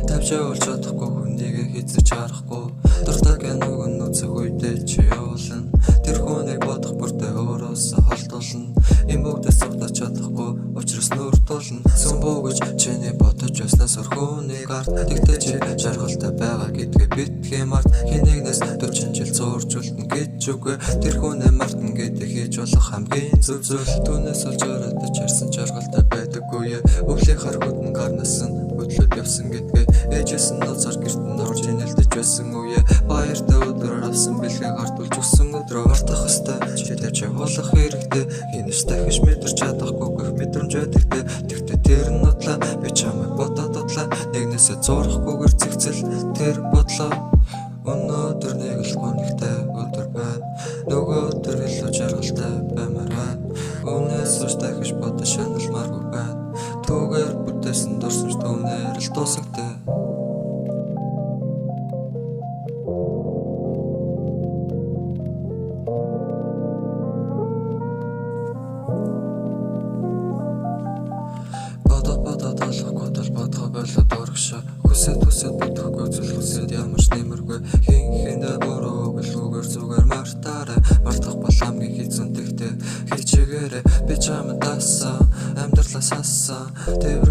Тавьж явуулж чадахгүй хүнийг хизэж харахгүй. Дуртай киног нь үзэх үедээ чи явуулна. Тэр хүнийг бодох бүртээ өөрөөсөө холдуулна. Энэ бүгдээс зугтаж чадахгүй учраас нүр тулна. Сүм бүү гэж чиний бодож байснаас өөр хүнийг ард. Тэгтээ чи жаргалтай байгаа гэдгээ битгий март. Хинэгнээс 40 жил зурж үлдэн гэж үгүй. Тэр хүнээ мартна гэдэг хийж болох хамгийн зөв зүйл. Түүнээс олж ороодож харсан жаргалтай байдаггүй. Өвлийн хар хүдэн гарнаас нь хөдлөд явсан гэдгээ. Ээжээс нь нууцаар гэрт нь орж инэлдэж байсан үе. Баяртай өдрөөр авсан бэлгээ гартуулж өгсөн өдрөө мартах ёстой. Чи тавьж явуулах хэрэгтэй. Хинэж дахиж мэдэрч чадахгүй гэх мэдрэмж байдагтэй. Тэгтээ тэр нь удлаа, би чамайг бодоод удлаа. Нэгнээсээ зурахгүйгээр зэгцэл тэр бодлоо. Өнөөдөр нэг л гонигтай өдөр байна. Нөгөө өдөр илүү жаргалтай баймаар байна. Үүнээс хойш дахиж бодож шаналмааргүй байна. Түүгээр бүтээсэн дурсамж түүнээр л дуусагтай. Бодоод бодоод болохгүй тул бодгоо болоод урагшаа. Хүсээд хүсээд бодохгүй зүйл хүсээд ямар ч нэмэргүй. Хин хинээ өөрөө өглөөгөр зүгээр мартаарай. Мартах бол хамгийн хэцүү тэгтээ хичээгээрэй. Би чамд даасан, амьдралаас хассан. Тэврэг